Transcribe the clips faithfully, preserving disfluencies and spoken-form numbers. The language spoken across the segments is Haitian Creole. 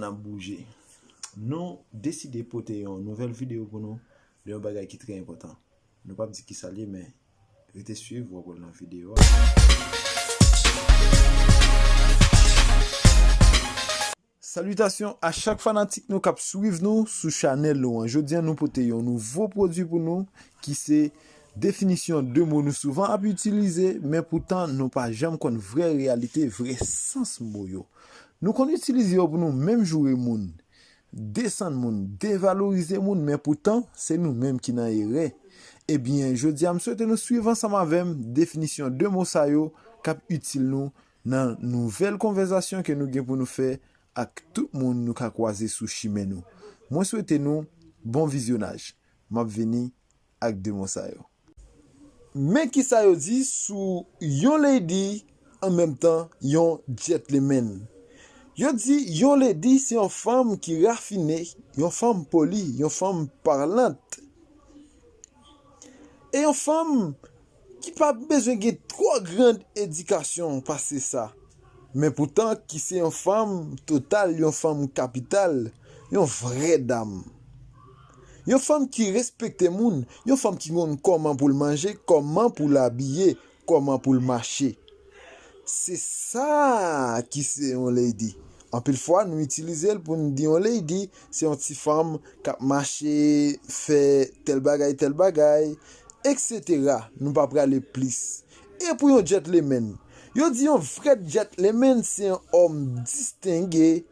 N ap bouje. Nou deside pote yon nouvèl videyo pou nou de yon bagay ki trè enpòtan. Nou p ap di kisa l ye, men rete swiv, w ap wè l nan videyo a. Salitasyon a chak fanatik nou k ap swiv nou sou chanèl nou an. Jodi a, nou pote yon nouvo pwodui pou nou ki se definisyon de mo nou souvan ap itilize, men poutan nou pa janm konn vrè reyalite, vrè sans mo yo. Nou konn itilize yo pou nou menm joure moun, desann moun, devalorize moun, men poutan se nou menm ki nan erè. Ebyen, jodi a, m swete nou swiv ansanm avè m definisyon de mo sa yo k ap itil nou nan nouvèl konvèsasyon ke nou gen pou nou fè ak tout moun nou ka kwaze sou chimen nou. Mwen swete nou bon vizyonaj. M ap vini ak de mo sa yo. Men kisa yo di sou yon lady an menm tan yon gentleman. Yo di yon lady se yon fanm ki rafine, yon fanm poli, yon fanm palant. E yon fanm ki pa bezwen gen twò grand edikasyon pase sa. Men poutan ki se yon fanm total, yon fanm kapital, yon vrè dam. Yon fanm ki respekte moun, yon fanm ki konn kòman pou l manje, kòman pou l abiye, kòman pou l mache. Se sa ki se yon lady. Anpil fwa, nou itilize l pou n di yon lady, se yon ti fanm k ap mache, fè tèl bagay, tèl bagay, etsetera. Nou pa prale plis. E pou yon gentleman, yo di yon vrè gentleman se yon òm distenge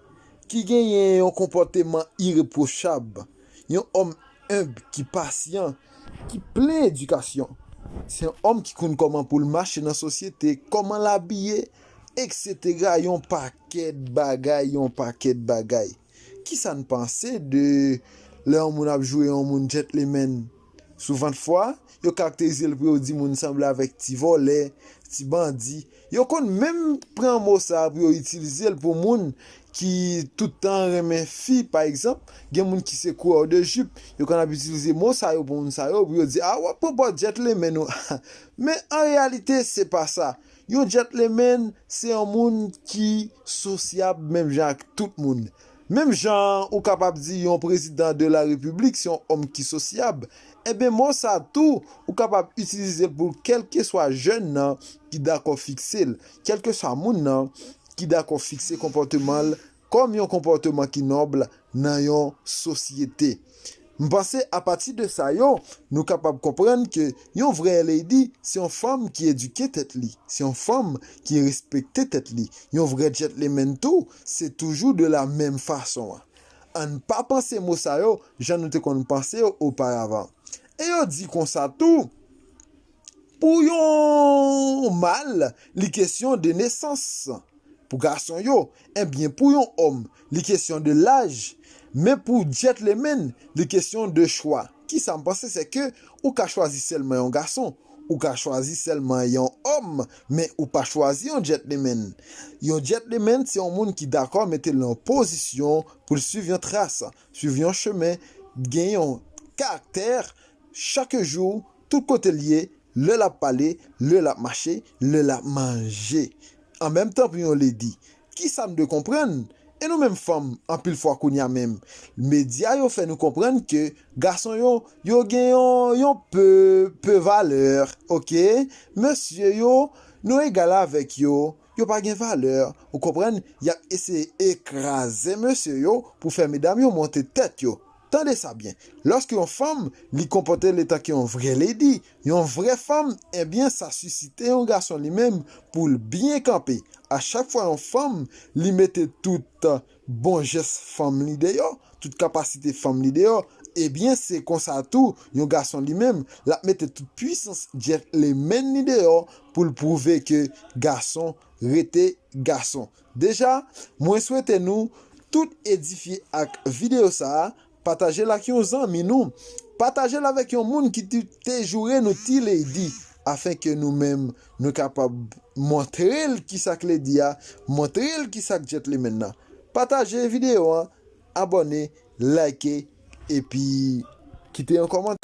ki genyen yon konpòteman irepwochab, yon òm enb ki pasyan, ki plen edikasyon. Se yon òm ki konn kòman pou l mache nan sosyete, kòman l abiye, etsetera. Yon pakèt bagay, yon pakèt bagay. Kisa n panse de lè yon moun ap joure yon moun gentleman? Souvantfwa, yo karakterize l pou yo di moun sanble avèk ti vòlè, ti bandi. Yo konn menm pran mo sa a pou yo itilize l pou moun ki tout tan renmen fi, pa egzanp, gen moun ki se coureur de jupe, yo konn ap itilize mo sa yo pou moun sa yo, pou yo di, "A, w ap pran pòz gentleman ou." Men an reyalite, se pa sa. Yon gentleman, se yon moun ki sosyab menm jan ak tout moun. Menm jan ou kapab di yon prezidan de la repiblik se yon òm ki sosyab, enben mo sa tou, ou kapab itilize l pou kèlkeswa jèn nan ki dakò fikse l, kèlkeswa moun nan ki dakò fikse konpòteman l kòm yon konpòteman ki nòb nan yon sosyete. M panse apati de sa yo, nou kapab konprann ke yon vrè lady se yon fanm ki edike tèt li, se yon fanm ki respekte tèt li. Yon vrè gentleman tou, se toujou de la menm fason an. Ann pa panse mo sa yo jan nou te konn panse yo oparavan. E yo di konsa tou, pou yon mal, li kesyon de nesans. Pou gason yo, enben pou yon òm, li kesyon de laj, men pou gentleman, li kesyon de chwa. Kisa m panse, se ke ou ka chwazi sèlman yon gason, ou ka chwazi sèlman yon òm, men ou pa chwazi yon gentleman. Yon gentleman, se yon moun ki dakò mete l nan pozisyon pou l swiv yon tras, swiv yon chemen, gen yon karaktè, chak jou, tout kote l ye, lè l ap pale, lè l ap mache, lè l ap manje. An menm tan pou yon lady, kisa n dwe konprann? E nou menm fanm, anpil fwa kounye a menm, medya yo fè nou konprann ke gason yo, yo gen yon, yon pe, pe valè, oke? Mesye yo, nou egal avèk yo, yo pa gen valè, ou konprann? Y ap eseye ekraze mesye yo pou fè medam yo monte tèt yo. Tande sa byen. Lòske yon fanm, li konpòte l etanke yon vrè lady, yon vrè fanm, ebyen, sa sisite yon gason li menm pou l byen kanpe. A chak fwa yon fanm, li mete tout bon jès fanm li deyò, tout kapasite fanm li deyò, ebyen, se konsa tou, yon gason li menm, l ap mete tout pwisans gentleman li deyò pou l pwouve ke gason rete gason. Deja, mwen swete nou tout edifye ak videyo sa a, pataje l ak yon zanmi nou, pataje l avèk yon moun ki te, te joure nou ti lady, afenke nou menm, nou kapab montre l kisa k lady a, montre l kisa k gentleman nan. Pataje videyo an, abòne, like, epi kite yon kòmantè.